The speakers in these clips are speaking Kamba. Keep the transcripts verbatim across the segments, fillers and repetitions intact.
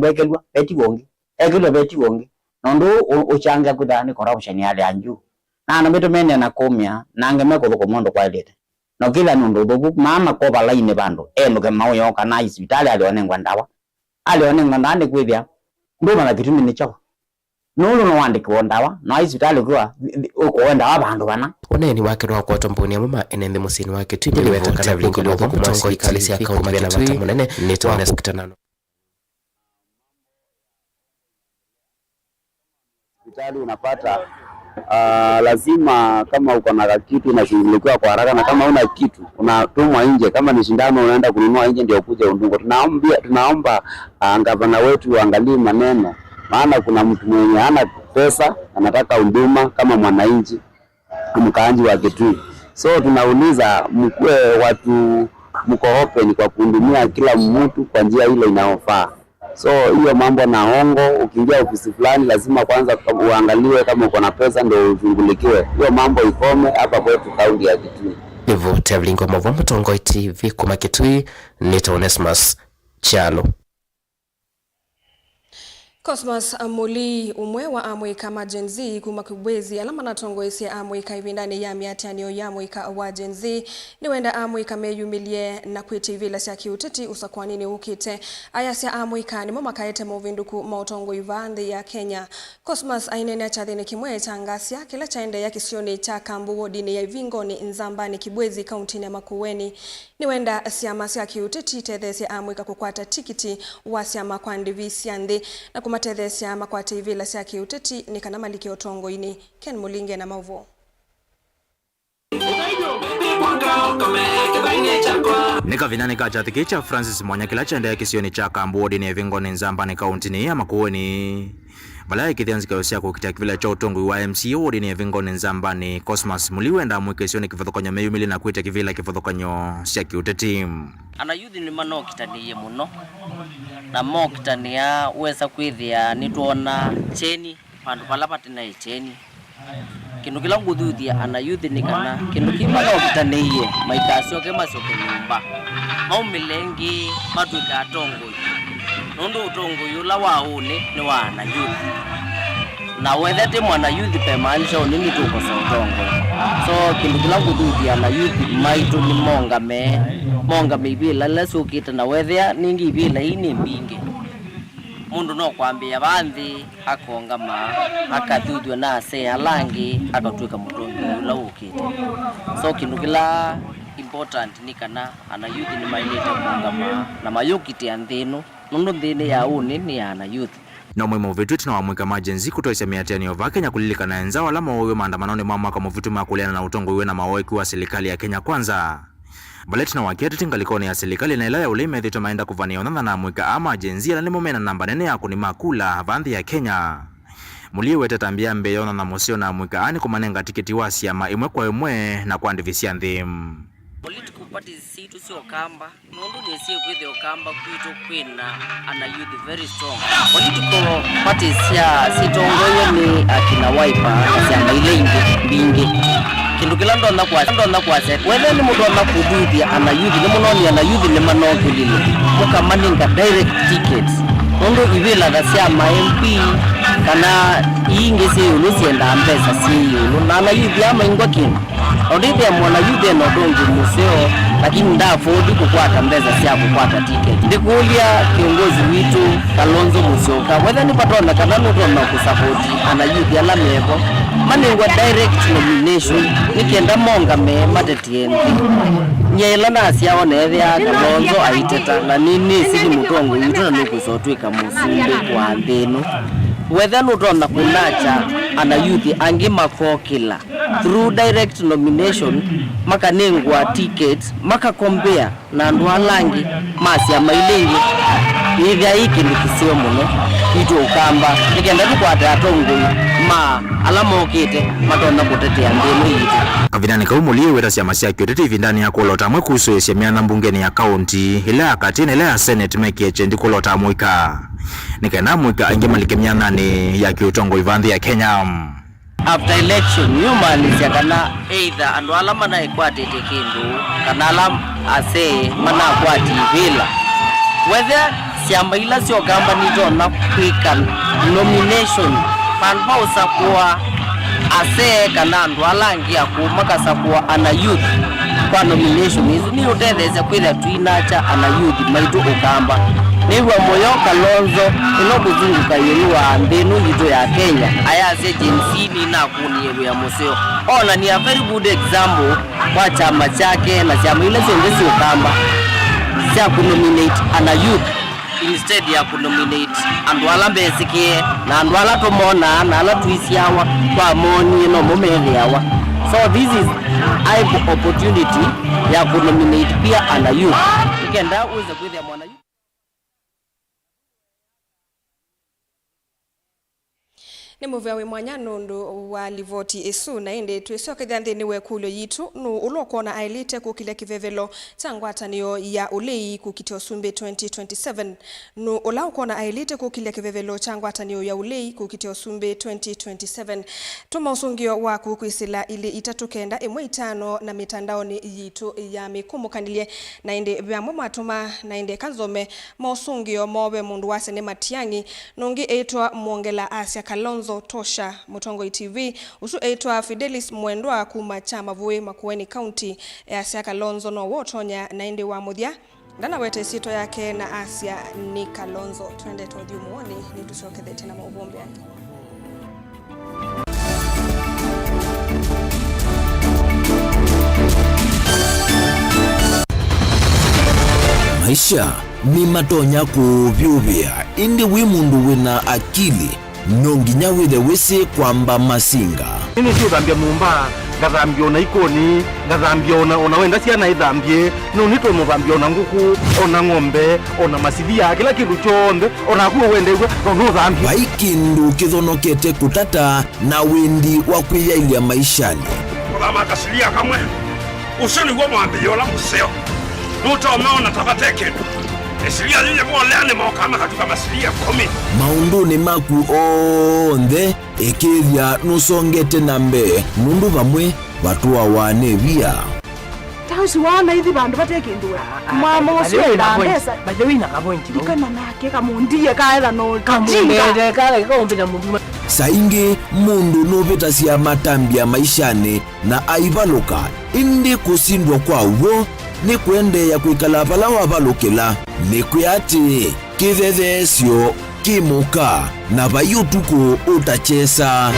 Wekelwa veti wongi, ekelwa veti wongi. Na ũndũ ũũ ũ-, ũkyangĩa kwĩthĩwa nĩ corruption ya hali ya juu. Na andũ maitũ menea na kũmĩa, na angĩ mekũthũkũma ũndũ kwaĩlĩte. Na ũkĩthĩa nĩ ũndũ ũthũku, maana kova lainĩ vandũ, elũke maũyoo kana ai sivitalĩ alĩwa nengwa ndawa. Alĩwa nengwa ndawa nĩ kwĩthĩa ndũmanya kĩtumi nĩ kyaũ. Nũndũ no wandĩkĩwe ndawa, na ai sivitalĩ ũkĩwa ũkoe ndawa vandũ vana. Ũneeni wake nĩwakwatwa mbũni amwe ma ene nthĩ mũsyĩnĩ wa Kitui. Nĩ weta kana kũngĩ na ũthũku mũtongoi T V kũmĩthĩa na vata mũnene nĩ ta Onesmus Kitana. Hospitali unapata, ah, lazima kama uko na kitu unashughulikiwa kwa haraka, na kama una kitu unatumwa nje, kama ni shindano unaenda kununua nje ndio ukuje udungwe. Tunaombia, tunaomba, ah, gavana wetu uangalie maneno, maana kuna mtu mwenye hana pesa anataka huduma kama mwananchi, mkaanji wa Kitui. So tunauliza mkuwe watu mko open kwa kuhudumia kila mtu kwa njia ile inayofaa. So hiyo mambo na hongo, ukiingia ofisi fulani lazima kwanza uangaliwe kama uko na pesa ndio ushughulikiwe. Hiyo mambo ikome hapa kwetu kaunti ya Kitui. Nĩvo Tevlingo Mavo, Mũtongoi T V kuma Kitui, nĩ ta Onesmus Kyalo. Cosmas Mũlii, ũmwe wa amũika ma Gen Z kuma Kibwezi ala manatongoesye amũika ĩvindanĩ ya mĩatĩanĩo ya amũika wa Gen Z, nĩwenda amũika meyumĩlye na kwĩtya ivĩla sya kĩũteti ũsakũaninĩ ũkĩte. Ayasya amũika nĩmo makaete movĩndũku ma ũtongoi vaa nthĩ ya Kenya. Cosmas aineenea kyathĩnĩ kĩmwe kya ngasya kĩla kyaendeea kĩsionĩ kya Kambu wodinĩ ya Ivingoni Nzambani Kibwezi kauntinĩ ya Makueni. Nĩwenda syama sya kĩũteti itetheesye amũika kũkwata tikiti wa syama kwa ndĩvi sya nthĩ na kũmatetheesya makwate ivĩla sya kĩũteti nĩ kana malike ũtongoinĩ. Ken Mũlinge na maũvoo. Nĩ kavindanĩ ka kyathĩ kĩĩ kya Francis Mwanya kĩla kyaendeea kĩsionĩ kya Kambu wodinĩ ya Ivingoni Nzambani kauntinĩ ya Makueni. Vala ekĩthya nzikayo sya kũkitĩa kĩvĩla kya ũtongoi wa M C A wodinĩ ya Ivingoni Nzambani, Cosmas Mũlii wenda amũika ĩsionĩ kĩvathũkany'o meyumĩlye na kwĩtya kĩvĩla kĩvathũkany'o sya kĩũteti. Anayuthi nĩmanokitanĩie mũno, na mokitanĩa wesa kwĩthĩa nĩtwona kyeni vandũ vala vate naĩ kyeni. Kĩndũ kĩla ngũthuthya anayuthi nĩ kana kĩndũ kĩu manokitanĩie maikasyoke masyoke nyũmba, maumĩle ĩngĩ matw'ĩke atongoi, nũndũ ũtongoi ũla wa ũnĩ nĩ wa anayuthi. Na wethĩa tĩ mwanayuthi, vemaanisha ũnĩ nĩtũkosa ũtongoi. So kĩndũ kĩla ngũthuthya anayuthi maitũ nĩ mongame, mongame ivĩla ila syũkĩte, na wethĩa nĩngĩ ivĩla ii nĩ mbingĩ, mũndũ no kwambĩĩa vaa nthĩ akongama, akathuthw'a na asee ala angĩ, akatw'ĩka mũtongoi ũla ũkĩte. So kĩndũ kĩla important nĩ kana anayuthi nĩmaĩlĩte kũũngama na mayũkitĩa nthĩ ĩno, nũndũ nthĩ nĩ ya ũnĩ, nĩ ya anayuthi. No mwei mũvĩtu ĩtina wa amũika ma Gen Z kũtwaĩsya mĩatĩanĩo vaa Kenya kũlilikana nza ala mooiwe maandamanonĩ ma mwaka mũvĩtu ma kũleana na ũtongoi wĩ na mawoeku wa silikalĩ ya Kenya Kwanza. Vala ĩtina wa kĩatĩtĩ ngalĩkonĩ ya silikalĩ na ĩla ya ũlei methĩĩtwe maenda kũvanĩa ũnyanya na amũika aa ma Gen Z ala nĩmo mena namba nene ya akũni ma kula vaa nthĩ ya Kenya. Mũlii eweta ĩtambya ya mbee ya ũnyanya mũseo na amũika aa nĩ kũmanenga tikiti wa syama ĩmwe kwa ĩmwe na kwa ndĩvi sya nthĩ. Political parties sitũ sya Ũkamba, nũndũ nĩsyĩkwĩthĩa Ũkamba kwitũ kwĩna ana youth very strong. Political parties sya sitongoew'e nĩ akina Wiper na syama ila ingĩ mbingĩ. Kĩndũ kĩla ndonya kwa-, ndonya kwasya, wethĩa nĩmũtonya kũthuthya ana youth, nĩmũnonie ana youth nĩmanokĩlile, mũkamanenga direct tickets, nũndũ ivĩla ta sya ma M P kana ii ingĩ syĩ ĩũlũ syendaa mbesa syĩ ĩũlũ, na ana youth aa maingwa kĩndũ. Na ũndĩthĩa mwana youth ena ũtongi mũseo, lakini nda afford kũkwata mbesa sya kũkwata ticket. Ndĩkũlya kĩongozi witũ Kalonzo Musyoka, wetha nĩvatonyekana nũtonya kũsapoti ana youth ala mevo, manengwa direct nomination nĩ kenda mongame matetie nthĩ. Nyie ĩla nasyawa neethĩaa Kalonzo aiteta, na nĩnĩsĩ nĩ mũtongoi witũ na nũkwĩsa ũtw'ĩka mũsumbĩ wa nthĩ ĩno. Wetha nũtonya kũnakya ana youth angĩ makokĩla through direct nomination, makanengwa ticket, makakombea na andũ ala angĩ ma syama ila ingĩ, yĩthĩa yĩ kĩndũ kĩseo mũno kwitũ Ũkamba, nĩ kenda tũkwate atongoi ma ala mokĩte matonya kũtetea nthĩ ĩno yitũ. Kavindanĩ kau, Mũlii eweta syama sya kĩũteti ĩvindanĩ ya kũlota amwe kusũĩsya myanya mbungenĩ ya kaũnti, ĩla ya katĩ na ĩla ya senate mekie kyendi kũlota amũika, nĩ kenda amũika aingĩ malike myanyanĩ ya kĩũtongoi vaa nthĩ ya Kenya. After election, yũmaanisya kana either andũ ala manaĩkwatĩtye kĩndũ kana ala asee manakwati ivĩla. Wethe Syama ila sya Ũkamba nitonya kwĩka nomination vandũ va ũsakũa asee kana andũ ala angĩ akũũ makasakũa ana youth kwa nomination ĩsu. Nĩũtetheesya kwĩthĩa tũinakya ana youth maitũ Ũkamba. Nĩw'a mũyo Kalonzo ĩno kũzungũka ĩũlũ wa nthĩ ĩno yitũ ya Kenya ayasya Gen Z nĩnakũnie wĩa mũseo. Onania very good example kwa kyama kyake na syama ila syonthe syĩ Ũkamba sya kũnominate ana youth instead ya kũnominate andũ ala mbesĩkĩe na andũ ala tũmonaa na ala tũisyawa twamoonie nomo methĩawa. So this is a opportunity ya kũnominate pia ana youth. Nĩkenda wĩse kwĩthĩa mwana youth. Nĩ mũvea wĩ mwanya nũndũ wa livoti ĩsu, na ĩndĩ twĩsyokethya nthĩnĩ wa ĩkũlyo yitũ, nũũ ũla ũkwona aĩlĩte kũkĩlya kĩvevelo kya ngwatanĩo ya ũlei kũkitĩa ũsumbĩ twenty twenty-seven? Nũũ ũla ũkwona aĩlĩte kũkĩlya kĩvevelo kya ngwatanĩo ya ũlei kũkitĩa ũsumbĩ twenty twenty-seven? Tũma ũsũngĩo waku kwĩsĩla ilĩ itatũ kenda ĩmwe itano na mĩtandaonĩ yitũ ya mĩkũmũkanĩlye. Na ĩndĩ ve amwe mwatũma, na ĩndĩ eka nzome maũsũngĩo moo. Ve mũndũ wasya nĩ Matiang'i, na ũngĩ eĩtwa Mwongela asya Kalonzo tosha. Mũtongoi T V, ũsu eĩtwa Fidelis Mwendwa kuma Kyamavũĩ, Makueni County, easya Kalonzo nowe ũtonya, na ĩndĩ wa mũthya ndanaweta ĩsyĩtwa yake na asya nĩ Kalonzo. Twendete ũthyũmũonĩ, nĩtũsyokethete na maũvũmbĩ angĩ. Maisha nĩmatonya kũũvyũvĩa, ĩndĩ wĩ mũndũ wĩna akili, no nginya wĩthe wĩsĩ kwamba masinga. Nĩnĩsĩ ũthambya nyũmba, ngathambya ona ikoni, ngathambya ona, ona wenda syana ithambye, no nĩtũmũthambya ona ngũkũ, ona ng'ombe, ona masilia, kĩla kĩndũ kyonthe, onaku ũwendeew'a, no nũthambye. Vai kĩndũ kĩthonokete kũtata na wendi wa kwĩyaĩlya maishanĩ. Kũthama kasilia kamwe, ũsu nĩw'o mwambĩĩo ũla mũseo. Nũtomeona ta vate kĩndũ. Ĩsilia yĩyĩ volea nĩmokaa makatuka masilia ĩkũmi. Maũndũnĩ maku onthe, ĩkĩĩthya nũsongete na mbee, nũndũ vamwe vatũawa nĩ via. Ta ũsu waona ithi vandũ vate kĩndũ we. Ah, ah, mwama by the ũsu way, enda na point, mbesa. By the way, na ka point, bro. Ikana nake kamũndie kaetha no kamũndie kaetha kaũmbĩta mũndũ. Saa ingĩ mũndũ nũvĩtasya matambya maishanĩ na aivalũka, ĩndĩ kũsindwa kwa w'o nĩ kũendeea kwĩkala vala wavalũkĩla. Nĩkwĩa atĩĩ, kĩthetheesyo kĩ mũka, na vai ũtukũ ũtakyesa.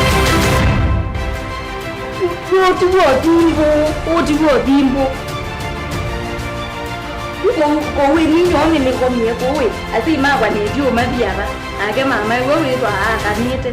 Ũti w'o thimbũ, ũti w'o thimbũ. Kũu, kũu ĩ ninyoo nĩnĩkomie kũu ĩ, asyai makwa nĩtyu ũmathi ava, nake mama ĩwe wĩthwa aakanĩte.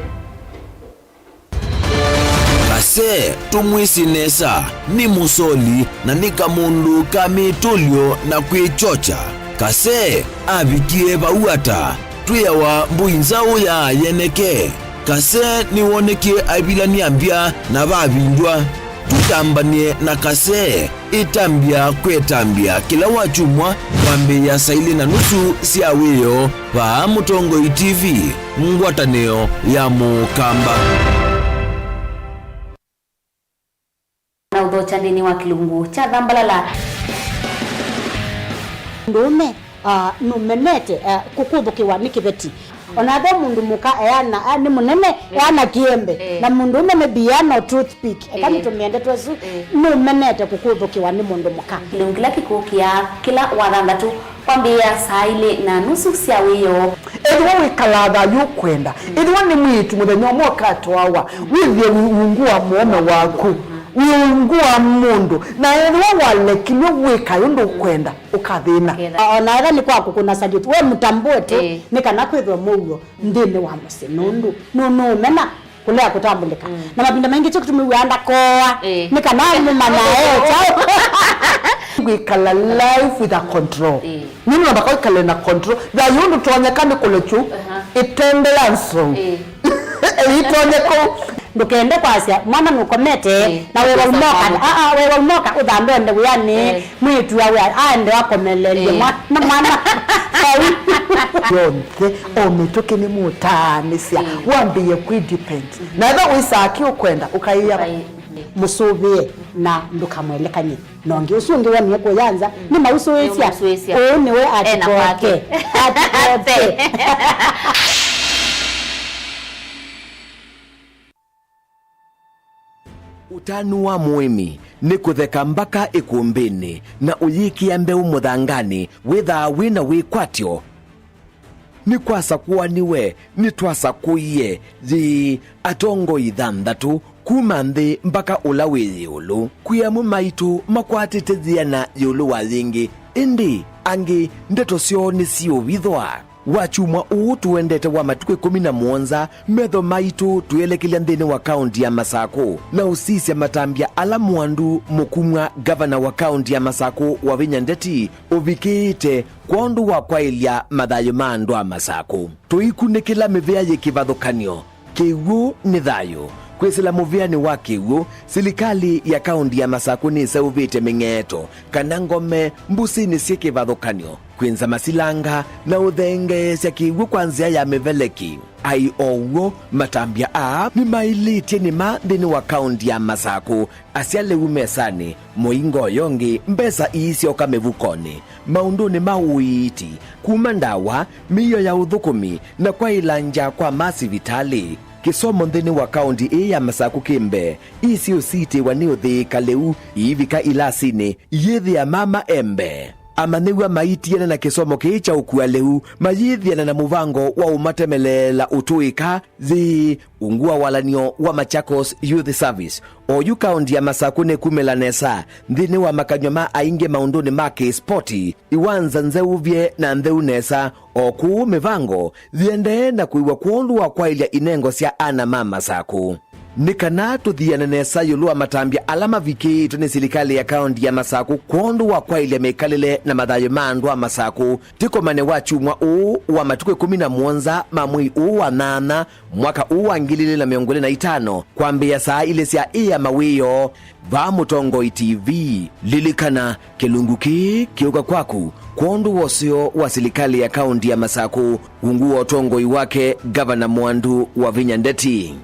Kase, tũmwĩsĩ nesa, nĩ mũsoli na nĩ kamũndũ ka mĩtũlyo na kwĩkyokya. Kase avikie vau ata? Twĩawa mbũi nzaũ ya yeneke. Kase nĩwonekie aivilany'a mbya na vavindwa. Tũtambany'e na Kase. Ĩtambya kwetambya kĩla wakyumwa kwambĩĩa saa ilĩ na nusu sya wĩoo vaa Mũtongoi T V, ngwatanĩo ya Mũkamba. Na ũthokya nthĩnĩ wa kĩlungu kya Thambalala. Mũndũũme, ah, nũmenete, ah, kũkũthũkĩwa nĩ kĩveti. Ona ve mũndũ mũka eana, a, nĩ mũnene, eh, eana kĩembe, eh, na mũndũũme maybe eana o toothpick. Eka, eh, nĩtũmĩe ndeto ĩsu, eh, nũmenete kũkũthũkĩwa nĩ mũndũ mũka. Kĩlungu kĩla kĩkũkĩa kĩla wathanthatũ kwambĩĩa saa ilĩ na nusu sya wĩoo. Ethĩwa wĩkalaa thayũ ũkwenda, mm, ethĩwa nĩ mwĩĩtu mũthenya ũmwe ũkatwawa, mm, wĩthĩe wĩ ungu wa mũũme waku, mm, wĩ ungu wa mũndũ, na ethĩwa walekilwe wĩka ũndũ ũkwenda, ũkathĩna. Ũkethĩa. O na ethĩwa nĩ kwa kũkũna salute, we mũtambũe tu, ĩĩ, nĩ kana kwĩthwe mũuo nthĩnĩ wa mũsyĩ, nũndũ nũ-, nũũmena kũlea kũtambũlĩka. Mm. Na mavinda maingĩ kyo kĩtumi wĩaa ndakoa, ĩĩ, nĩ kana mũmanya e kyaũ. Kwĩkala life with a control. Ĩĩ. Nĩ mũndũ ndaka ũikale na control. Thayũ ũndũ tonyeka nĩ kũlekyu, aha, ĩtembea nzou. Ĩĩ. Ĩtonye kũu. Ndũkende kwasya mwana nũkomete, ĩĩ, na wewa ũmoka. Aa, wewa ũmoka ũthambe ũende wĩanĩ. Ĩĩ. Mwĩĩtu awe aende akomelelye, ĩĩ, mwa-, na mwana. Yonthe, o mĩtũkĩ nĩ mũtaanĩsya, ĩĩ, wambĩĩe kwĩ depend. Mhm. Na ethĩwa wĩsaa kĩ ũkwenda, ũkaĩa. Ũkaĩ-, mhm. Mũsũvĩe na ndũkamwelekany'e na ũngĩ. Ũsu ũngĩ wonie kũya nza, nĩmausũĩsya. Nĩũmũsũĩsya. Ũũ nĩwe. Ena kwake. Atikoke. Atikoke. Ũtanu wa mũĩmi nĩ kũtheka mbaka ĩkũmbĩnĩ na ũyĩkĩa mbeũ mũthanganĩ wĩthaa wĩ na wĩkwatyo. Nĩkwasakũaniwe, nĩtwasakũie, yĩĩ, atongoi thanthatũ kuma nthĩ mbaka ũla wĩ ĩũlũ. Kwĩ amwe maitũ makwatĩte yĩana ĩũlũ wa yĩngĩ, ĩndĩ angĩ ndeto syoo nĩsiũvithwa. Wakyumwa ũũ tũendete wa matukũ ĩkũmi na mũonza, metho maitũ twĩelekelya nthĩnĩ wa kaũnti ya Masakũ na ũsisya matambya ala Mwandu Mũkumwa, ngavana wa kaũnti ya Masakũ, wavinya ndeti ũvikĩĩte kwondũ wa kwaĩlya mathayũ ma andũ a Masakũ. Tũikunĩkĩla mĩvĩa yĩ kĩvathũkany'o, kĩw'ũ nĩ thayũ. Kwĩsĩla mũvĩanĩ wa kĩw'ũ, silikalĩ ya kaũnti ya Masakũ nĩseũvĩte mĩng'eeto kana ngome mbũsĩnĩ syĩ kĩvathũkany'o, kwĩnza masilanga na ũthengeesya kĩw'ũ kwa nzĩa ya mĩveleki. Ai o w'o, matambya aa nĩmaĩlĩtye nĩma nthĩnĩ wa kaũnti ya Masakũ, asya lĩu mesanĩ, mũingo ũyũ ũngĩ mbesa iisyoka mĩvukonĩ. Maũndũnĩ ma ũiiti, kuma ndawa, mĩio ya ũthũkũmi, na kwaĩla ngya kwa ma sivitalĩ, kĩsomo nthĩnĩ wa kaũnti ĩĩ ya Masakũ kĩ mbee. Iisyo siitĩwa nĩ ũthĩĩka lĩu iivika ilasinĩ, iyĩthĩa mama e mbee. Amanyĩw'a maitiana na kĩsomo kĩĩ kya ũkua lĩu, mayĩthiana na mũvango wa ũmatemeleela ũtũĩka, yĩĩ, ungu wa walan'yo wa Machakos Youth Service. Oyu kaũnti ya Masakũ nĩkumĩla nesa nthĩnĩ wa makany'o ma aingĩ maũndũnĩ ma kĩspoti, iwanza nzeũvye na ntheu nesa, o kũu mĩvango yĩendee na kũiwa kwondũ wa kwaĩlya inengo sya ana ma Masakũ. Nĩ kana tũthiane nesa ĩũlũ wa matambya ala mavikĩĩtwe nĩ silikalĩ ya kaũnti ya Masakũ kwondũ wa kwaĩlya mĩkalĩle na mathayũ ma andũ a Masakũ, tĩkomane wakyumwa ũũ wa matukũ ĩkũmi na mũonza ma mwei ũũ wa nyanya, mwaka ũũ wa ngili ilĩ na mĩongo ĩlĩ na itano, kwambĩĩa saa ilĩ sya ĩa mawĩoo, vaa Mũtongoi T V. Lilikana, kĩlungu kĩĩ kĩũka kwaku kwondũ wa ũseo wa silikalĩ ya kaũnti ya Masakũ, ungu wa ũtongoi wake Ngavana Mwandu Wavinya Ndeti.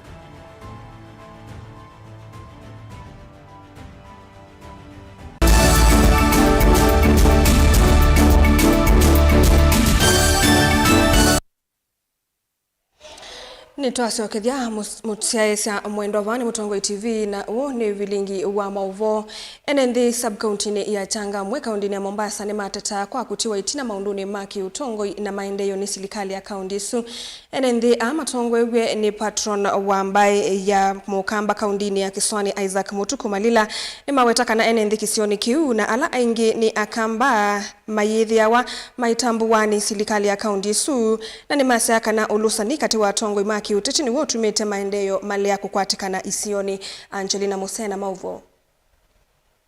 Nĩtwasyokethya mũs-, mũsyaĩĩsya mwendwa. Vaa nĩ Mũtongoi T V, na ũũ nĩ vilingi wa maũvoo. Ene nthĩ sub-kauntinĩ ya Changamwe, kaũntinĩ ya Mombasa, nĩmatetaa kwa kũtiwa ĩtina maũndũnĩ ma kĩũtongoi na maendeeo nĩ silikalĩ ya kaũnti ĩsu. Ene nthĩ aa matongoew'e nĩ patron wa mbaĩ ya Mũkamba kaũntinĩ ya Kĩsũanĩ, Isaac Mũtuku Malila, nĩmaweta kana ene nthĩ kĩsionĩ kĩu na ala aingĩ nĩ Akamba mayĩthĩawa maitambũwa nĩ silikalĩ ya kaũnti ĩsu, na nĩmasyaa kana ũlũsani katĩ wa atongoi ma kĩũteti nĩw'o ũtumĩte maendeeo malea kũkwatĩkana isionĩ. Angelina Musena, maũvoo.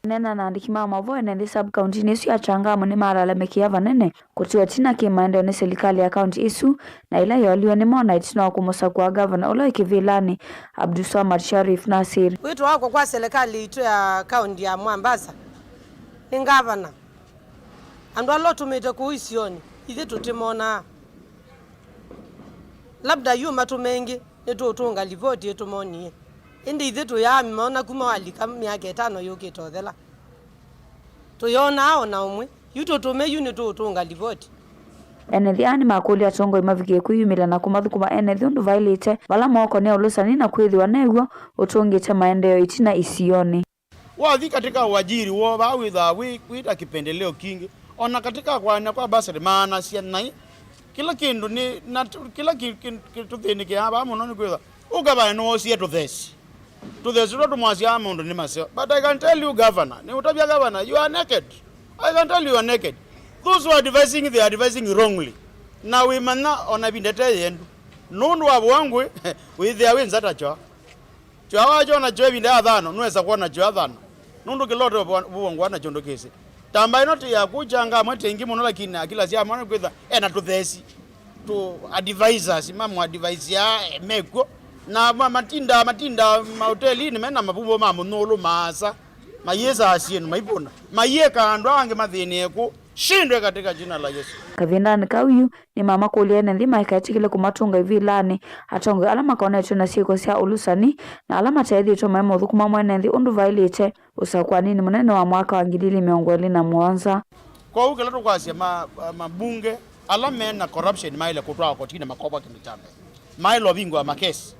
Kũneena na andĩki ma maũvoo ene nthĩ sub-kauntinĩ ĩsu ya Changamwe nĩmalalamĩkĩa vanene kũtiwa ĩtina kĩ maendeeo nĩ silikalĩ ya kaũnti ĩsu, na ĩla yooliwe nĩmo na ĩtina wa kũmũsakũa ngavana ũla wĩ kĩvĩlanĩ, Abdulswamad Sharif Nasir. Wĩto wakwa kwa silikalĩ itũ ya kaũnti ya Mombasa nĩ ngavana. Andũ ala ũtũmĩte kũu isionĩ, ithyĩ tũtĩmonaa. Labda yu matũme ĩngĩ, nĩtũũtũnga livoti ĩtũmonie. Ĩndĩ ithyĩ tũyaamona kuma walika myaka ĩtano yũkĩte ũthela. Tũyonaa o na ũmwe. Yu tũtũme yu nĩtũũtũnga livoti. Ene nthĩ aa nĩmakũlya atongoi mavikĩe kwĩyumĩlya na kũmathũkũma ene nthĩ ũndũ vaĩlĩte, vala moko nĩ ũlũsani na kwĩthĩwa new'o ũtũngĩte maendeeo ĩtina isionĩ. Wathi katika uajiri woo, vaa wĩthaa wĩ, wĩ ta kipendeleo kingi. O na katika kwaanĩa kwa bursary, maanasya naĩ. Kĩla kĩndũ nĩ, na t-, kĩla kĩ, kĩ, kĩtũthĩnĩkĩaa vaa mũno nĩ kwĩthwa ũgavana nĩwoosie tũthesi. Tũthesi tũla tũmwasyaa maũndũ nĩ maseo. But I can tell you, governor, nĩ ũtavya governor, you are naked. I can tell you, you are naked. Those who are advising, they are advising wrongly. Na wĩmanya o na ĩvinda ĩte yendu. Nũndũ wa vũa ngũĩ, wĩthĩa wĩ nza ta kyoa. Kyoa wakyona kyoa ĩvinda ya thano, nũesa kwona kyoa thano. Nũndũ kĩla ũte ũvũngwa na kĩndũ kĩsĩ. Tamba ĩno ti ya kũkyanga amwe ti ĩngĩ mũno, lakini akila sya amwe nĩkwĩtha ena tũthesi. Tũ advisors, mamũ advise ya mekw'o. Na ma-, matinda, matinda mahotelinĩ mena mavuvo ma mũnyũlũ maasa. Mayĩsaa syĩndũ maivũna. Mayĩka andũ angĩ mathĩnĩe kũ. Shindwe katika jina la Yesu. Kavindanĩ kau yu nĩmamakũlya ene nthĩ maikaetĩkĩle kũmatũnga ivilanĩ atongoi ala makonetw'e na syĩko sya ũlusani na ala mateethĩĩtwe maimũthũkũma mwene nthĩ ũndũ vaĩlĩte ũsakũaninĩ mũnene wa mwaka wa ngili ili mĩongo ĩlĩ na mũonza. Kwoou kĩla tũkwasya ma, ma, mabunge ala me na corruption maĩle kũtwawa kotinĩ makovwa kĩndũ kya mbee. Maĩle ũvingũa makesi.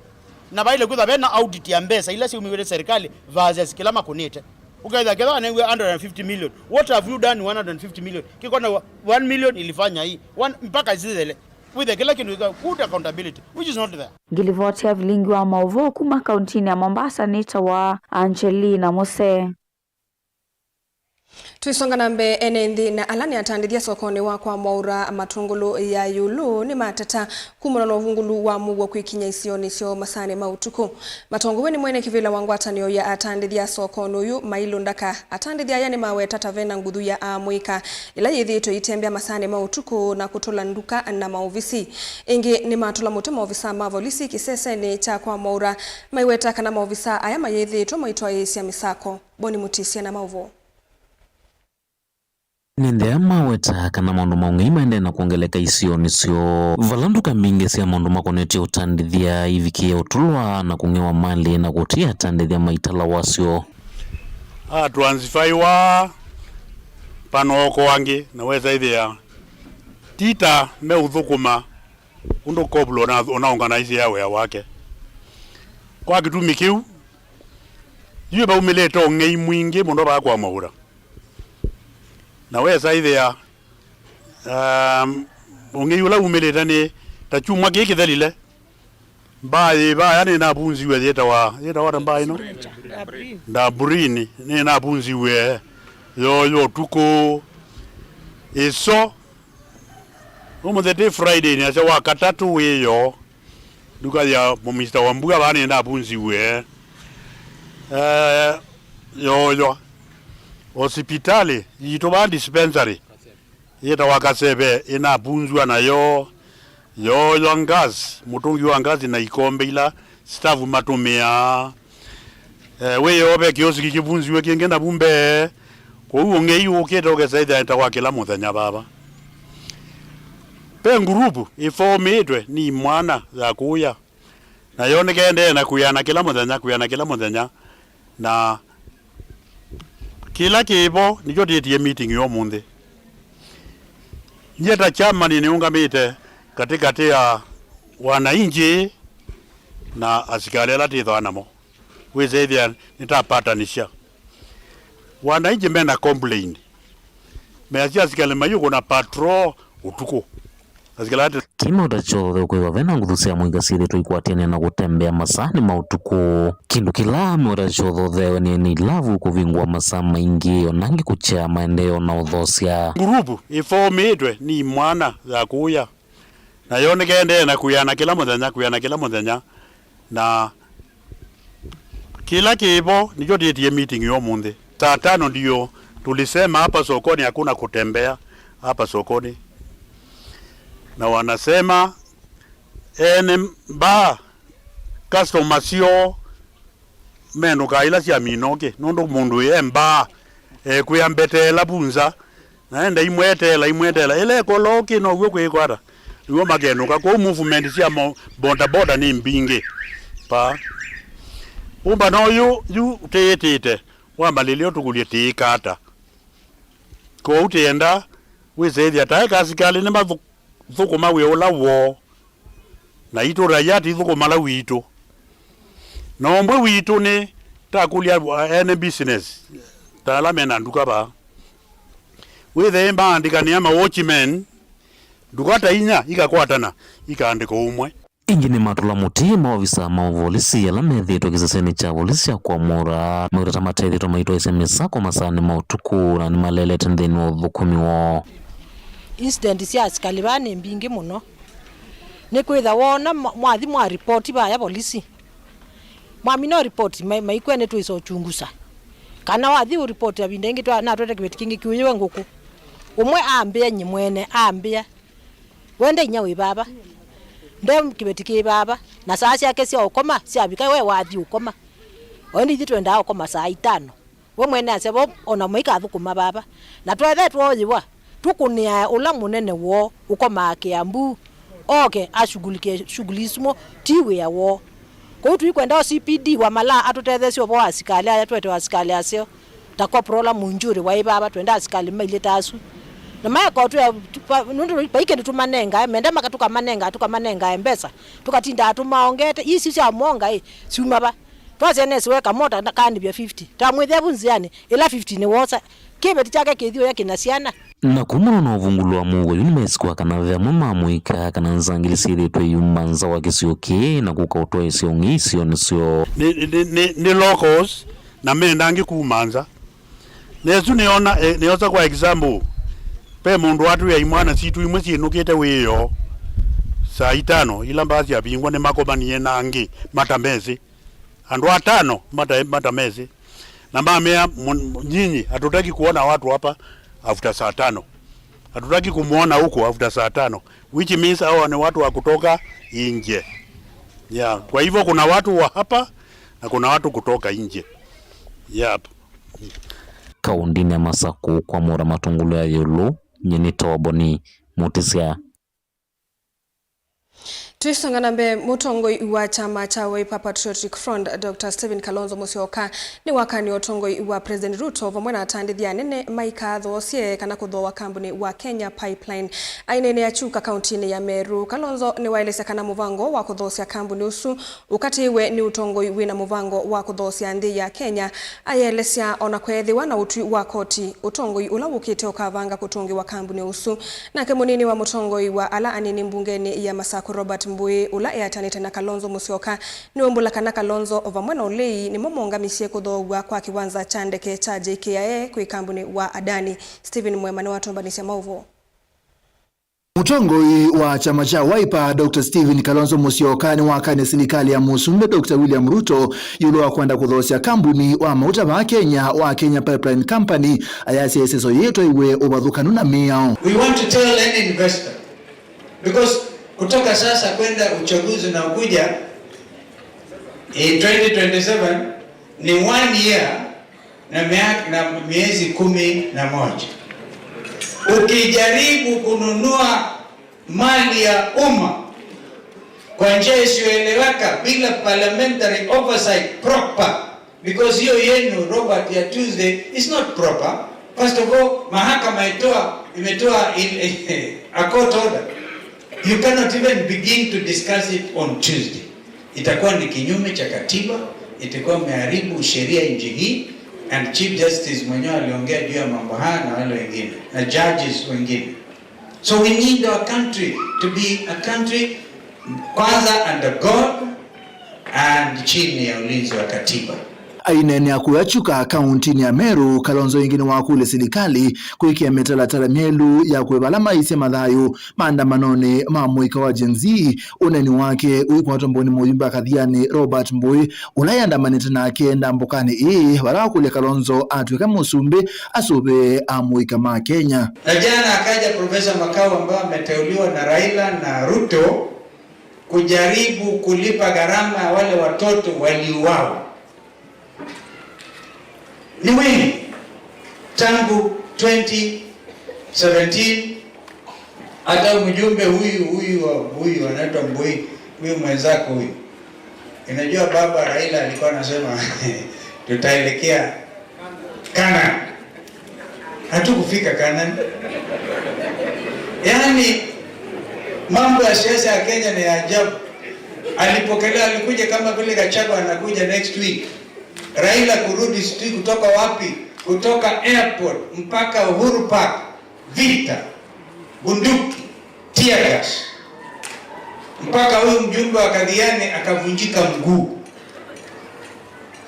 Na vaĩle kwĩthwa ve na audit ya mbesa ila syaumiw'e nĩ serikali versus kĩla makũnĩte. Ũkethĩa kethwa anengiwe one hundred fifty million. What have you done one hundred fifty million? Kĩkona one million ilifanya hii. One, mpaka zithele. Wĩthĩa kĩla kĩndũ kĩka good accountability, which is not there. Ngilivoti ya vilingi wa maũvoo kuma kauntinĩ ya Mombasa nĩtawa Angelina Muse. Tũisonga na mbee, ene nthĩ na ala nĩ atandĩthya sokonĩ wa kwa mwaũra matũngũlũ ya ĩũlũ nĩmateta kumana na ũvungũlu wa mũuo kwĩkinya isionĩ syoo masaanĩ ma ũtukũ. Matongow'e nĩ mwene kĩvĩla wa ngwatanĩo ya atandĩthya sokonĩ ũyũ, Mailu Ndaka. Atandĩthya aya nĩmaweta ta vena nguthu ya aamũĩka ĩla yĩthĩĩtwe ĩitembea masaanĩ ma ũtukũ na kũtũla nduka na maovisi. Ĩngĩ nĩmatũla mũtĩ maovisaa ma volisi kĩsesenĩ kya kwa mwaũra, maiweta kana maovisaa aya mayĩthĩĩtwe maitwaĩĩsya mĩsako. Boni Mutisya na maũvoo. Nĩnthĩa maweta kana maũndũ ma ũng'ei maendee na kwongeleka isionĩ syoo, vala nduka mbingĩ sya maũndũ makonetye ũtandĩthya ivikĩe ũtũlwa na kũng'ewa malĩ na kũtia atandĩthya maitala wasyo. Atransfaiwa panooko angĩ na wesa ĩthĩa ti ta meũthũkũma ũndũ Koblo ũnaũnganaisye wĩa wake. Kwa kĩtumi kĩu, yu vaumĩlĩte ũng'ei mwingĩ mũno vaa kwa mwaũra. Na wesa ĩthĩa, um, ũng'ei ũla umĩlĩte nĩ ta kyumwa kĩĩ kĩthelile. Mbaa yĩ vaya nĩnavunziw'e yĩtawa, yĩtawa ata mbaa ĩno? Daburini. Nĩnavunziw'e yoyo ũtukũ. Ĩso. Ũmũnthĩ ti Friday, nĩasya wa katatũ wĩyo. Nduka ya mũmista wa mbua vaa nĩnavunziw'e. Eh, yoyo. Osipitali yitũ vaa dispensary yĩtawa Kaseve ĩnavunzwa nayo. Yoyo gas, mũtũngi wa gas na ikombe ila staff matũmĩaa. Eh, wĩoo ve kĩosiki kĩvunziw'e kĩngĩ navu mbee. Kwoou ũng'ei ũkĩte ũkesa ĩthĩa ta wa kĩla mũthenya vava. Ve nguruvu ĩfomĩtwe nĩ imwana ya kũya, na yo nĩkendee na kwĩana kĩla mũthenya, kwĩana kĩla mũthenya, na kĩla kĩvo nĩkyo twĩtie meeting ya ũmũnthĩ. Nyie ta chairman nĩũngamĩte katĩkatĩ ya wananchi na asikalĩ ala twĩthwa namo. Wĩsĩ ĩthĩa nĩtapatanisya. Wananchi mena complain. Measya asikalĩ mayũkũna patrol ũtukũ. Asikalĩ ate. Kĩmauta kyothe ũkwĩw'a vena nguthu sya mũika syĩthĩtwe ikwatĩanĩa na kũtembea masaanĩ ma ũtukũ. Kĩndũ kĩla mauta kyothe ũtheewe nĩ ene ilavu kũvingũa masaa maingĩ, o na angĩ kũkyea maendeeo na ũthosya. Nguruvu ĩfomĩtwe nĩ imwana ya kũya. Nayo nĩkendee na kwĩana kĩla mũthenya, kwĩana kĩla mũthenya, na kĩla kĩvo nĩkyo twĩtie meeting ya ũmũnthĩ. Saa tano ndio tulisema hapa sokoni hakuna kutembea hapa sokoni, na wanasema ene mbaa, customer syoo menũkaa ila syamina ũkĩ, nũndũ mũndũ e mbaa ekwĩa mbeteela vu nza, na enda imweteela, imweteela, ĩla ĩkolooka now'o kwĩkwata, nĩw'o makenũka. Kwoou movement sya mo-, boda boda nĩ mbingĩ. Pa. Ũmbano ũyũ yu tĩĩtĩte, wamalĩlyo tũkũlye tĩĩka ata? Kwoou tĩenda wĩsĩthya taeka asikalĩ nĩmathũ-, thũkũma wĩa ũla woo, naitũ raia tithũkũma la witũ. Na ũmbwe witũ nĩ takũlya ene business, ta ala mena nduka vaa. Wĩthĩe maandĩkanĩa ma watchmen, nduka ta inya ikakwatana, ikaandĩka ũmwe. Ĩngĩ nĩmatũla mũtĩ maovisa ma ũvolisi ala methĩĩtwe kĩsesenĩ kya volisi kya Kwamura, meũtata matethĩtwe maitwaĩsya mĩsako masaanĩ ma ũtukũ, na nĩmaleelete nthĩnĩ wa ũthũkũmi woo. Incident sya asikalĩ vaa nĩ mbingĩ mũno. Nĩkwĩtha woona mwa-, mwathi mwa ripoti vaya volisi, mwamina ripoti, mai-, maikwĩa nĩtwĩsa ũchunguza. Kana wathi ũripoti avinda ĩngĩ twa-, natwete kĩveti kĩngĩ kĩũyĩwe ngũkũ. Ũmwe ambĩa nyie mwene, ambĩa, "We nde inya wĩ vava. Nde kĩveti kĩ vava. Na saa syake sya ũkoma syavika, we wathi ũkoma. O ĩndĩ ithyĩ twendaa ũkoma saa itano." We mwene asya vo, "O na maikathũkũma vava. Na twethe twoyĩwa, Tũkũnĩae ũla mũnene woo ũkomaa Kĩambu, oke ashughulikie shughuli isu mo, ti wĩa woo. Kwoou tũikwenda o C P D wa Malaa atũtetheesye ũvoo wa asikalĩ aya, twete asikalĩ aseo, ta Corporal ũla Mũnjũrĩ waĩ vava, twenda asikalĩ mailye ta asu. Na maeka ũtwĩa, tu-, va-, nũndũ vai kĩndũ tũmanengae, menda maka tũkamanenga, tũkamanengae mbesa, tũkatindaa tũmaongete, isu sya monga ĩ, syuma va? Twasya nesi weka mota na kaanĩvya fifty. Twamwĩthĩa vu nzĩanĩ, ĩla fifty nĩ wosa. Kĩveti kyake kĩthi ũya kĩna syana. Na kumana na ũvungũlo wa mũuo yu nĩmesĩ kw'a kana ve amwe ma mũika kana nzangili syĩthĩĩtwe iyuma nza wa kĩsio kĩĩ na kũka ũtwaĩsya ũng'ei isionĩ syoo. Nĩ, nĩ, nĩ, nĩ locals na mendangi kuma nza. Nesu nĩona, eh, nĩosa kwa example, ve mũndũ watwĩa imwana sitũ imwe syĩnũkĩte wĩoo saa itano, ila mbaa syavingwa, nĩmakomanie na angĩ matamesĩ. Andũ atano mata-, matamesĩ. Na mamea, "Mu-, mu-, nyinyi, hatutaki kuona watu hapa after saa tano. Hatutaki kumwona huko after saa tano." Which means hawa ni watu wa kutoka nje. Yeah. Kwa hivyo kuna watu wa hapa na kuna watu kutoka nje. Yep. Kaũndĩnĩ ya Masakũ, kwa Mũra Matũngũlũ ya ĩũlũ, nyie nĩ Toboni Mũtĩsya. Twĩsonga na mbee, mũtongoi wa kyama kya Wiper Patriotic Front, Doctor Stephen Kalonzo Musyoka, nĩwakanie ũtongoi wa President Ruto vamwe na atandĩthya anene maikathoosye kana kũthooa kambuni wa Kenya Pipeline. Aineenea Chuka kauntinĩ ya Meru, Kalonzo nĩwaelesya kana mũvango wa kũthoosya kambuni ũsu ũkatĩĩwe nĩ ũtongoi wĩna mũvango wa kũthoosya nthĩ ya Kenya. Ayelesya ona kweethĩwa na ũtwi wa koti, ũtongoi ũla wũkĩte ũkavanga kũtũngĩwa kambuni ũsu. Nake mũnini wa mũtongoi wa ala anini mbungenĩ ya Masakũ, Robert Mbui, ũla eatanĩte na Kalonzo Musyoka, nĩwaumbũla kana Kalonzo o vamwe na ũlei nĩmo mongamisye kũthoow'a kwa kĩwanza kya ndeke kya J K I A kwĩ kambuni wa Adani. Stephen Mwema nĩwatũmbanĩsya maũvoo. Mũtongoi wa kyama kya Wiper, Doctor Stephen Kalonzo Musyoka, nĩwakanie silikalĩ ya Mũsumbĩ Doctor William Ruto ĩũlũ wa kwenda kũthoosya kambuni wa mauta vaa Kenya wa Kenya Pipeline Company, ayasya ĩseso yĩĩ ĩtwaiwe ũvathũkanu na mĩao. We want to tell any investor, because kutoka sasa kwenda uchaguzi unaokuja in twenty twenty-seven ni one year na mia-, na miezi kumi na moja. Ukijaribu kununua mali ya umma kwa njia isiyoeleweka bila parliamentary oversight proper, because hiyo yenu, Robert, ya Tuesday is not proper. First of all, mahakama itoa, imetoa in, a court order. You cannot even begin to discuss it on Tuesday. Itakuwa ni kinyume cha katiba, itakuwa imeharibu sheria nchi hii, and Chief Justice mwenyewe aliongea juu ya mambo haya na wale wengine, na judges wengine. So we need our country to be a country kwanza under God and chini ya ulinzi wa katiba. Aineenea kũya Chuka kauntinĩ ya Meru, Kalonzo ĩngĩ nĩwakũlya silikalĩ kwĩkĩa mĩtalatala myelũ ya kũĩva ala maisye mathayũ maandamanonĩ ma mũika wa Gen Z. Ũneeni wake ũikwatwa mbũnĩ mũyumbe wa Kathiani Robert Mbui, ũla eandamanĩte nake ndambũkanĩ ĩĩ, vala wakũlya Kalonzo atw'ĩka mũsumbĩ asũvĩe amũika ma Kenya. Na jana akaja Profesa Makau ambaye ameteuliwa na Raila na Ruto kujaribu kulipa gharama ya wale watoto waliuawa. Ni wengi tangu twenty seventeen, hata mjumbe huyu, huyu wa, huyu anaitwa Mbui, huyu mwenzako huyu. Unajua baba Raila alikuwa anasema tutaelekea Canaan. Hatukufika Canaan. Yaani, mambo ya siasa ya Kenya ni ya ajabu. Alipokelewa, alikuja kama vile Gachagua anakuja next week. Raila kurudi sijui kutoka wapi, kutoka airport mpaka Uhuru Park, vita, bunduki, tear gas. Mpaka huyu mjumbe wa Kathiani akavunjika mguu.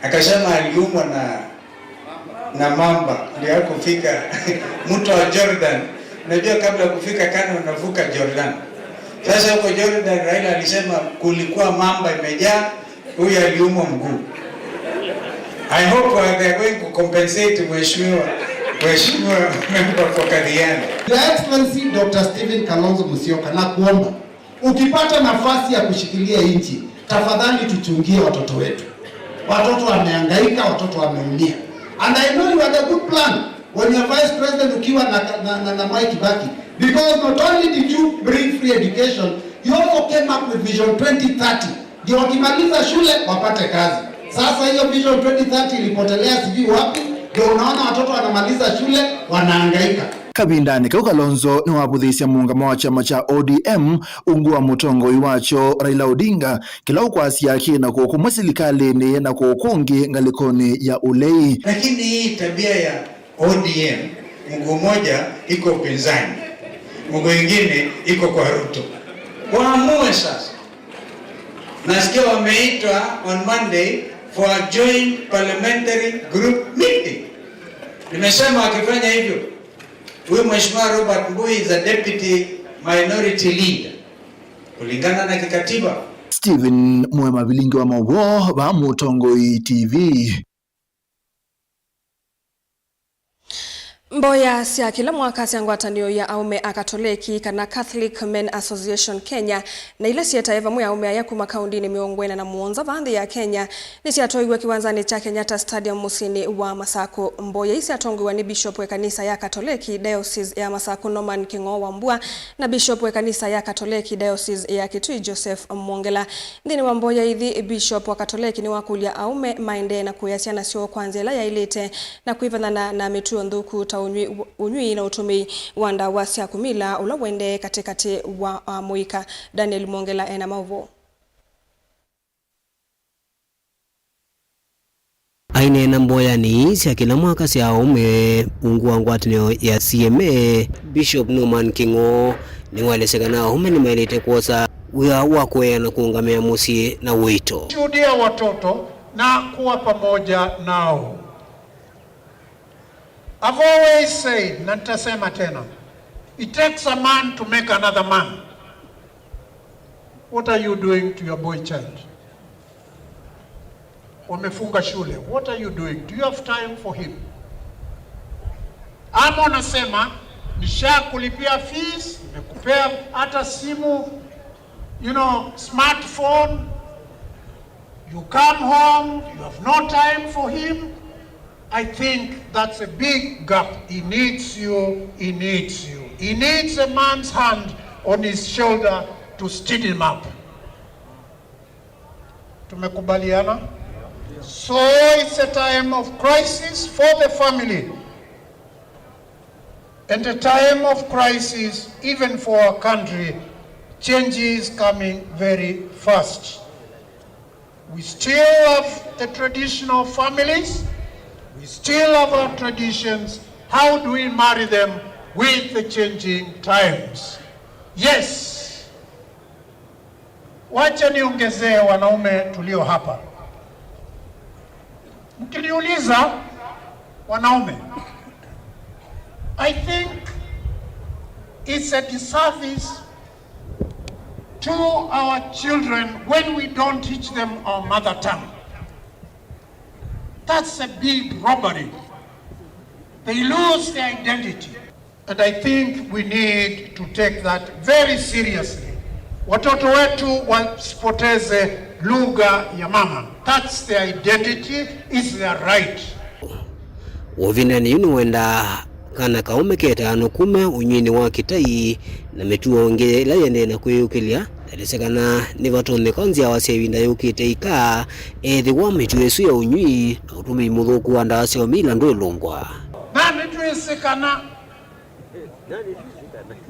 Akasema aliumwa na, na mamba, ndio hakufika mto wa Jordan. Unajua, kabla ya kufika Canaan unavuka Jordan. Sasa huko Jordan, Raila alisema kulikuwa mamba imejaa, huyu aliumwa mguu. I hope, uh, they are going to compensate mheshimiwa, mheshimiwa member for Kathiani. Your Excellency Doctor Stephen Kalonzo Musyoka, nakuomba, ukipata nafasi ya kushikilia nchi, tafadhali tuchungie watoto wetu. Watoto wamehangaika, watoto wameumia. And I know you had a good plan. When you're vice president ukiwa na, na, na, na Mwai Kibaki, because not only did you bring free education, you also came up with Vision twenty thirty. Ndio wakimaliza shule wapate kazi. Sasa hiyo Vision twenty thirty ilipotelea sijui wapi, ndio unaona watoto wanamaliza shule wanahangaika. Kavindanĩ kau, Kalonzo nĩwavũthĩĩsye mũũngamo wa kyama kya O D M ungu wa mũtongoi wakyo Raila Odinga, kĩla ũkwasya kĩ na kũũ kũmwe silikalĩnĩ na kũũ kũngĩ ngalĩkonĩ ya ũlei. Lakini hii tabia ya O D M, mguu mmoja iko upinzani, mguu ingine iko kwa Ruto. Waamue sasa. Nasikia wameitwa on Monday for a joint parliamentary group meeting. Nimesema wakifanya hivyo, huyu Mheshimiwa Robert Mbui is a deputy minority leader, kulingana na kikatiba. Stephen Mwema, Vilingi wa Mauvoo, va Mũtongoi T V. Mboya sya kĩla mwaka sya ngwatanĩo ya aũme Akatoleki, kana Catholic Men Association Kenya, na ila syetae vamwe aũme aya kuma kaũndĩnĩ mĩongo ĩna na mũonza vaa nthĩ ya Kenya, nĩsyatwaiwe kĩwanzanĩ kya Kenyatta Stadium mũsyĩnĩ wa Masakũ. Mboya ii syatongoew'a nĩ Bishop wa ĩkanisa ya Katoleki Diocese ya Masakũ, Norman Kĩng'oo Wambua, na Bishop wa ĩkanisa ya Katoleki Diocese ya Kitui, Joseph Mwongela. Nthĩnĩ wa mboya ithi, Bishop wa Katoleki nĩwakũlya aũme maendee na kũea syana syoo kwa nzĩa ĩla yaĩlĩte na kwĩvanyana na mĩtuo nthũku ta ũnyw'ĩ, ũnyw'ĩ na ũtũmĩi wa ndawa sya kũmila ũla ũendee katĩkatĩ wa amũika. Daniel Mwongela ena maũvoo. Aineena mboyanĩ ii sya kĩla mwaka sya aũme ungu wa ngwatanĩo ya C M A, Bishop Norman Kĩng'oo nĩwaelesya kana aũme nĩmaĩlĩte kwosa wĩa wa kũea na kũũngamĩa mũsyĩ na ũito. Shuhudia watoto na kuwa pamoja nao. I've always said, na nitasema tena, it takes a man to make another man. What are you doing to your boy child? Wamefunga shule. What are you doing? Do you have time for him? Ama unasema, "Nishakulipia fees, nimekupea hata simu, you know, smartphone. You come home, you have no time for him." I think that's a big gap. He needs you, he needs you. He needs a man's hand on his shoulder to steady him up. Tumekubaliana? So it's a time of crisis for the family and a time of crisis even for our country. Change is coming very fast. We still have the traditional families. We still have our traditions. How do we marry them with the changing times? Yes. Wacha niongezee wanaume tulio hapa. Mkiniuliza wanaume, I think it's a disservice to our children when we don't teach them our mother tongue. That's a big robbery. They lose their identity. And I think we need to take that very seriously. Watoto wetu wasipoteze lugha ya mama. That's their identity, it's their right. Ũvindanĩ yu nĩwendaa kana kaũme ketaano kuma ũnyw'ĩnĩ wa kĩtai na mĩtuo ĩngĩ ĩla yĩendee na kwĩyũkĩlya, na ĩlesya kana nĩvatonyeka nzyawa sya ĩvinda yũkĩte ika ethĩwa mĩtuo ĩsu ya ũnyw'ĩ na ũtũmĩi mũthũku wa ndawa sya ũmila ndwĩlũngwa. Na nĩtwĩsĩ kana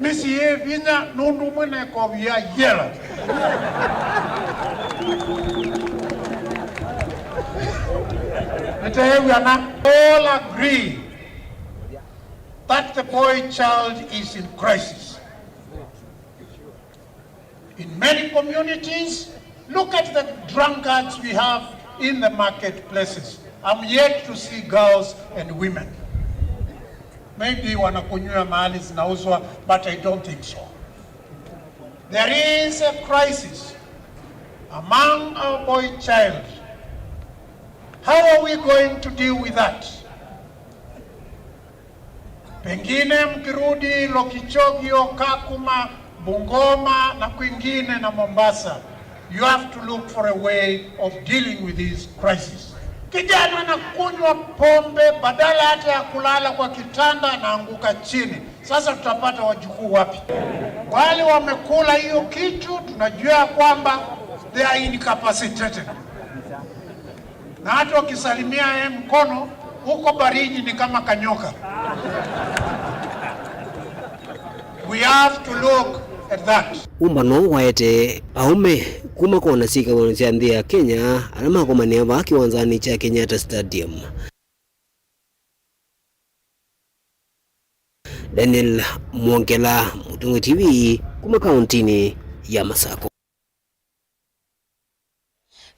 mĩsyĩ yĩ vinya nũndũ ũmwe na ĩkovu ya yela. Nĩteew'ana all agree that the boy child is in crisis. In many communities, look at the drunkards we have in the marketplaces. I'm yet to see girls and women. Maybe wanakunywa mahali zinauzwa, but I don't think so. There is a crisis among our boy child. How are we going to deal with that? Pengine mkirudi Lokichogio, Kakuma, Bungoma na kwingine na Mombasa, you have to look for a way of dealing with this crisis. Kijana anakunywa pombe, badala hata ya kulala kwa kitanda anaanguka chini. Sasa tutapata wajukuu wapi? Wale wamekula hiyo kitu, tunajua kwamba they are incapacitated. Na hata ukisalimia yeye mkono, huko baridi ni kama kanyoka. We have to look at that. Ũmbano waete aũme kuma kona syĩkaw'onĩ sya nthĩ ya Kenya ala makomanĩa vaa kĩwanzanĩ kya Kenyatta Stadium. Daniel Mwongela, Mũtongoi T V, kuma kaũntĩnĩ ya Masako.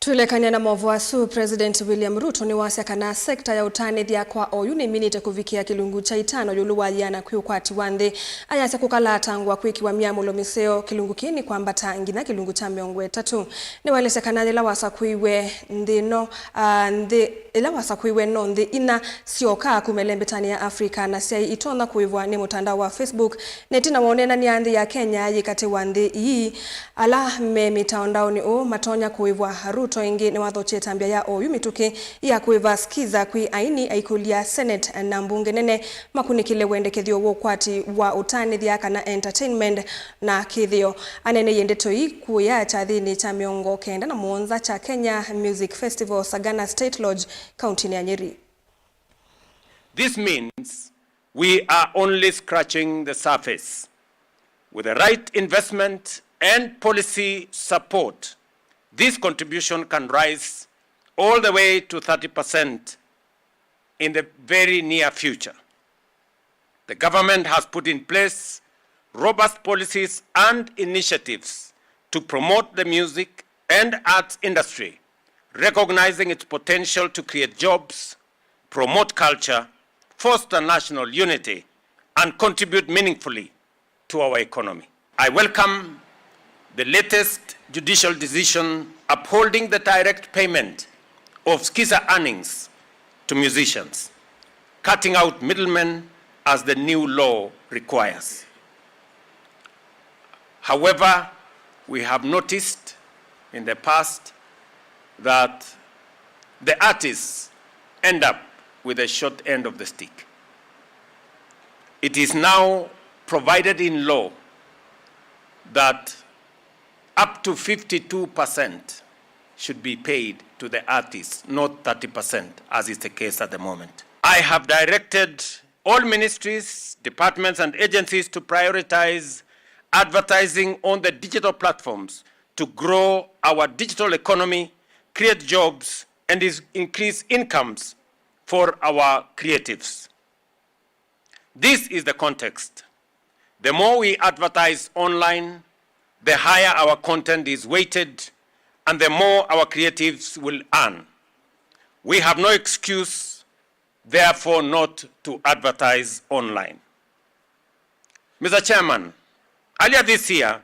Twĩlekany'a na maũvoo asu, President William Ruto nĩwasya kana sekta ya ũtanĩthya kwa oyu nĩminĩte kũvikĩa kĩlungu kya itano ĩũlũ wa yĩana kwĩ ũkwati wa nthĩ. Ayasya kũkalatangwa kwĩkĩwa myamũlo mĩseo kĩlungu kĩĩ nĩ kwambata nginya kĩlungu kya mĩongo ĩtatũ. Nĩwaelesya kana yĩla wasakũiwe nthĩ ĩno, ah, nthĩ, ĩla wasakũiwe no nthĩ inya syoka kuma ĩlembetanĩ ya Africa na syaĩ itonya kũĩvwa nĩ mũtandao wa Facebook, na ĩtina wa ũneenany'a nthĩ ya Kenya yĩ katĩ wa nthĩ ii, ala me mĩtandaonĩ ũũ matonya kũĩvwa. Ruto ĩngĩ nĩwathokye ĩtambya ya oyu mĩtũkĩ ya kũĩva Skiza kwĩ aini, aikũlya Senate na mbunge nene makunĩkĩle wendekethyo wa ũkwati wa ũtanĩthya kana entertainment na kĩthĩo. Aneeneie ndeto ii kũya kyathĩnĩ kya mĩongo kenda na mũonza kya Kenya Music Festival, Sagana State Lodge, kauntinĩ ya Nyeri. This means we are only scratching the surface. With the right investment and policy support, this contribution can rise all the way to thirty percent in the very near future. The government has put in place robust policies and initiatives to promote the music and arts industry, recognizing its potential to create jobs, promote culture, foster national unity, and contribute meaningfully to our economy. I welcome the latest judicial decision upholding the direct payment of Skiza earnings to musicians, cutting out middlemen as the new law requires. However, we have noticed in the past that the artists end up with the short end of the stick. It is now provided in law that up to fifty-two percent should be paid to the artists, not thirty percent, as is the case at the moment. I have directed all ministries, departments, and agencies to prioritize advertising on the digital platforms to grow our digital economy, create jobs, and is-, increase incomes for our creatives. This is the context. The more we advertise online, the higher our content is weighted, and the more our creatives will earn. We have no excuse, therefore, not to advertise online. Mister Chairman, earlier this year,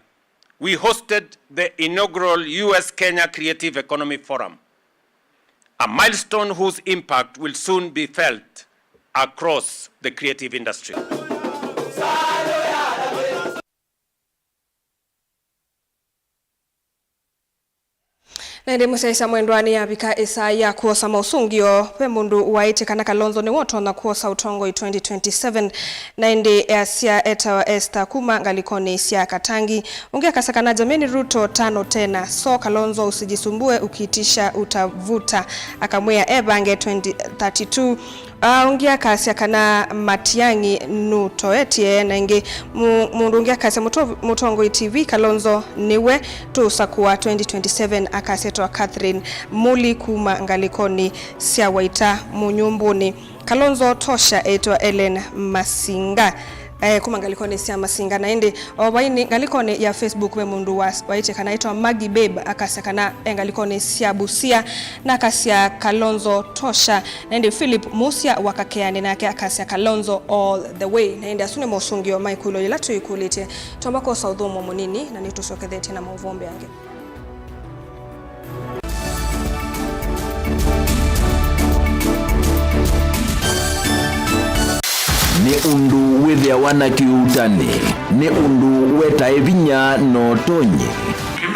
we hosted the inaugural U S Kenya Creative Economy Forum, a milestone whose impact will soon be felt across the creative industry. Na ĩndĩ mũsyaĩĩsya mwendwa, nĩyavika ĩsaa ya kwosa maũsũngĩo. Ve mũndũ waĩtye kana Kalonzo nĩwe ũtonya kwosa ũtongoi twenty twenty-seven, na ĩndĩ easya etawa Esther kuma ngalĩkonĩ sya Katangi. Ũngĩ akasya kana jameni, Ruto tano tena, so Kalonzo usijisumbue, ukiitisha utavuta. Akamwĩa evange twenty thirty-two. Ah, ũngĩ akasya kana Matiang'i nũtoetye, na ĩngĩ mu-, mũndũ ũngĩ akasya mũto-, mũtongoi T V, Kalonzo nĩwe tũũsakũa twenty twenty-seven, akasya etwa Catherine Muli kuma ngalĩkonĩ sya Waita Mũnyumbũnĩ. Kalonzo tosha, etwa Ellen Masinga, eh, kuma ngalĩkonĩ sya Masinga. Na ĩndĩ o vaini ngalĩkonĩ ya Facebook ve mũndũ wa-, waĩtye kana etwa Maggie Babe, akasya kana e ngalĩkonĩ sya Busia, na akasya Kalonzo tosha. Na ĩndĩ Philip Musia wa Kakeani nake akasya Kalonzo all the way. Na ĩndĩ asu nĩ mosũngĩo ma ĩkũlyo yĩla twĩkũlĩtye. Twamba kwosa ũthũmũo mũnini na nĩtũsyokethetye na maũvoo mbeange. Nĩ ũndũ wĩthĩawa na kĩuutani, nĩ ũndũ wetae vinya na ũtonyi.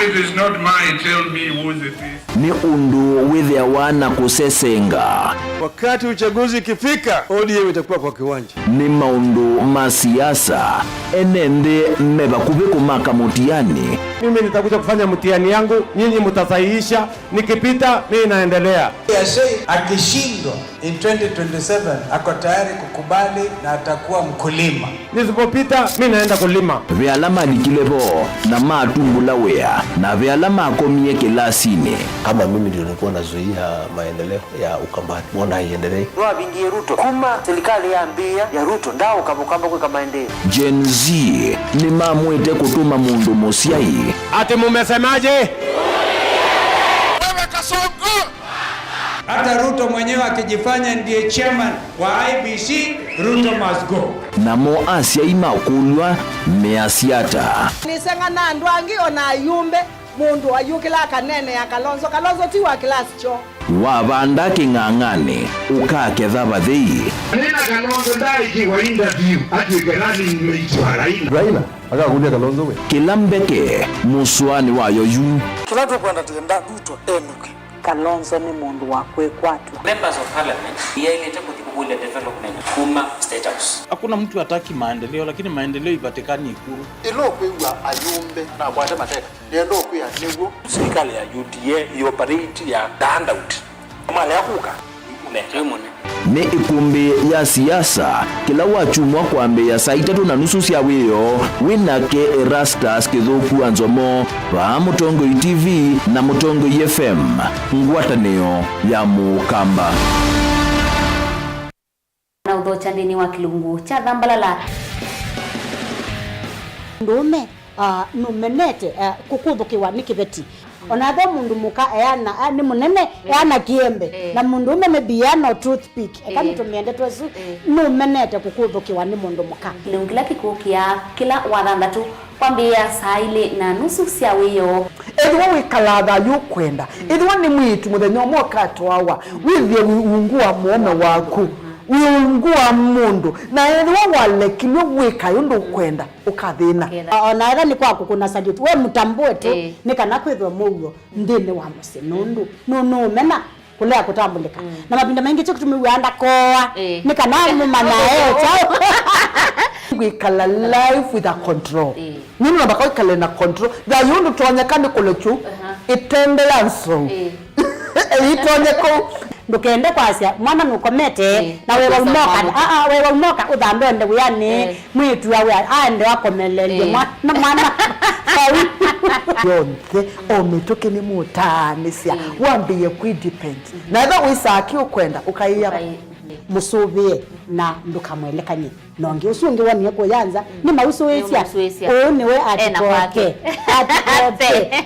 It is not my tell me who's the thief. Nĩ ũndũ wĩthĩawa na kũsesenga. Wakati uchaguzi ikifika, O D M itakuwa kwa kiwanja. Nĩ maũndũ ma siasa, ene nthĩ me vakuvĩ kũmaka mũtiani. Mimi nitakuja kufanya mtihani yangu, nyinyi mtasahihisha, nikipita, mimi naendelea. Akishindwa in twenty twenty-seven, ako tayari kukubali na atakuwa mkulima. Nisipopita, mimi naenda kulima. Ve ala malikile vo na matumbũla wĩa, na ve ala makomie kĩlasinĩ. Kama mimi ndio nilikuwa nazuia maendeleo ya Ukambani, mbona haiendelei? Nĩwavingie Ruto. Kuma serikali yambĩĩa ya Ruto, ndaaũka Mũkamba kwĩka maendeeo. Gen Z nĩmamwĩte kũtũma mũndũ mũsyai. Ati mumesemaje? Wewe Kasongo! Hata Ruto mwenyewe akijifanya ndiye chairman wa I E B C, Ruto must go. Namo asyai makũlw'a measya ata? Nĩseng'ana andũ angĩ o na ayumbe. Mũndũ ayũkĩla akaneenea Kalonzo. Kalonzo ti wa kĩlasi kyoo. Wavanda kĩng'ang'anĩ, ũkaketha vathei. Nĩna Kalonzo ndaikiwa interview atw'ĩke running mate wa Raila. Raila akakũlya Kalonzo we. Kĩla mbeke mũsũanĩ wayo yu. Kĩla tũkwenda, tũkwenda Ruto enũke. Kalonzo nĩ mũndũ wa kwĩkwatw'a. Members of Parliament yaĩlĩte kũthi kũkũlya development kuma State House. Hakuna mtu hataki maendeleo, lakini maendeleo ipatikani Ikulu. Ĩla ũkwĩw'a ayumbe nakwate mateka, nĩenda ũkwĩa nĩw'o. Serikali ya U D A ĩoperate ya the handout. Malea kũka, nĩ mũne. Nĩ ĩkũmbĩ ya siasa, kĩla wakyumwa kwambĩĩa saa itatũ na nusu sya wĩoo, wĩ nake Erastus Kĩthũku wa Nzomo, vaa Mũtongoi T V na Mũtongoi F M, ngwatanĩo ya Mũkamba. Na ũthokya nthĩnĩ wa kĩlungu kya Thambalala. Mũndũũme, ah, nũmenete, ah, kũkũthũkĩwa nĩ kĩveti. Ona ethĩwa mũndũ mũka eana, ah, nĩ mũnene, eh, eana kĩembe. Eh. Na mũndũũme maybe eana o toothpick. Eka, eh, nĩtũmĩe ndeto ĩsu, eh, nũmenete kũkũthũkĩwa nĩ mũndũ mũka. Kĩlungu kĩla kĩkũkĩa kĩla wathanthatũ kwambĩĩa saa ilĩ na nusu sya wĩoo. Ethĩwa wĩkalaa thayũ ũkwenda, ethĩwa nĩ mwĩĩtu mũthenya ũmwe ũkatwawa, wĩthĩe wĩ ungu wa mũũme waku, wĩ ungu wa mũndũ, na ethĩwa walekilw'e wĩkae ũndũ ũkwenda, ũkathĩna. Ketha. O na ethĩwa nĩ kwa kũkũna salute, we mũtambũe tu, ĩĩ, nĩ kana kwĩthwe mũuo nthĩnĩ wa mũsyĩ, nũndũ nũ-, nũũmena kũlea kũtambũlĩka. Mm. Na mavinda maingĩ kyo kĩtũmĩw'aa ndakoa, ĩĩ, nĩ kana mũmanya e kyaũ. Wĩkala life with a control. Ĩĩ. Nũndũ namba kwa wĩkale na control. Thayũ ndũtonyeka nĩ kũlekyu, aha, ĩtende ya nzou. Ĩĩ. Ĩitonye kũu. Ndũkende kwasya, mwana nũkomete, ĩĩ, na wewa ũmoka, aa, wewa ũmoka, ũthambe ũende wĩanĩ, ĩĩ, mwĩĩtu awe aende akomelelye, ĩĩ, mwa-, na mwana. Vau. Yonthe, o mĩtũkĩ nĩmũtaanĩsya, ĩĩ, wambĩĩe kwĩ depend. Mhm. Na ethĩwa wĩsaa kĩ ũkwenda, ũkaĩa. Ũkaĩ-, mhm, mũsũvĩe na ndũkamwelekany'e. Na ũngĩ ũsu ũngĩ wonie kũya nza, mm, nĩmausũĩsya. Nĩmausũĩsya. Ũũ nĩwe ena kwake. Atikoke. Atikoke.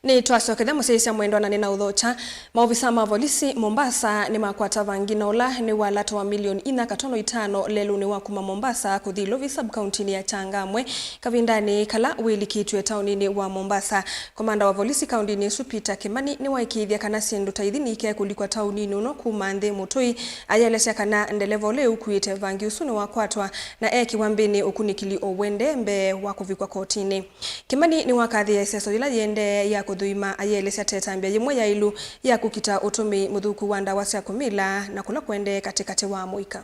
Nĩtwasokethya mũsyaĩĩsya mwendwa na nĩnaũthokya. Maovisa ma volisi Mombasa nĩmakwata vangi na ũla nĩ wa lato wa milioni inya katono itano lelũnĩ wa kuma Mombasa kũthi Lovi sub-kauntinĩ ya Changamwe kavindanĩ kala wĩlikĩtw'e taũninĩ wa Mombasa. Komanda wa volisi kaũndinĩ ĩsu Peter Kimani nĩwaĩkĩĩthya kana syĩndũ ta ithi nikekũlikwa taũninĩ ũno kuma nthĩ mũtũi. Ayelesya kana ndeleva ũla ũkuĩte vangi ũsu nĩwakwatwa na ekĩwa mbĩnĩ ũkunĩkĩli o wende mbee wa kũvikwa kotinĩ. Kimani nĩwakathĩe ĩseso yĩla yĩendee ya kũthũima ayĩelesya ta ĩtambya yĩmwe yaĩlu ya kũkita ũtũmĩi mũthũku wa ndawa sya kũmila na kũla kũendee katĩkatĩ wa mũika.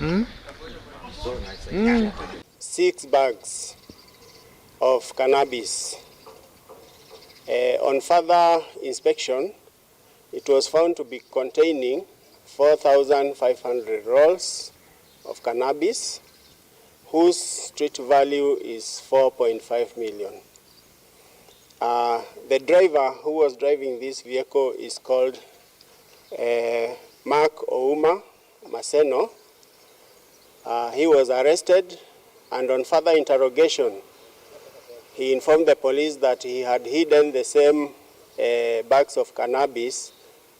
Mm? Mm. Six bags of cannabis. Eh, on further inspection, it was found to be containing four thousand five hundred rolls of cannabis, whose street value is four point five million. Uh, the driver who was driving this vehicle is called, eh, Mark Ouma Maseno. Uh, he was arrested, and on further interrogation, he informed the police that he had hidden the same uh, bags of cannabis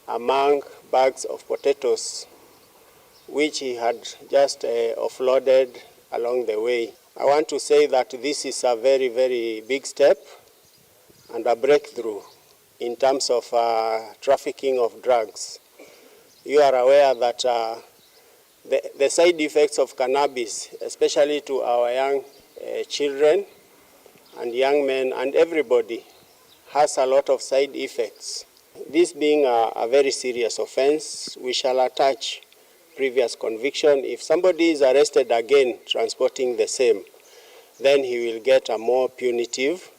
among bags of potatoes, which he had just uh, offloaded along the way. I want to say that this is a very, very big step and a breakthrough in terms of uh, trafficking of drugs. You are aware that uh, the, the side effects of cannabis, especially to our young uh, children and young men and everybody, has a lot of side effects. This being a, a very serious offense, we shall attach previous conviction. If somebody is arrested again transporting the same, then he will get a more punitive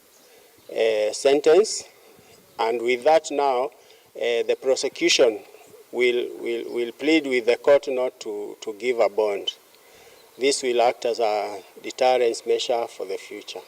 uh, sentence. And with that now, uh, the prosecution will, will, will plead with the court not to, to give a bond. This will act as a deterrence measure for the future.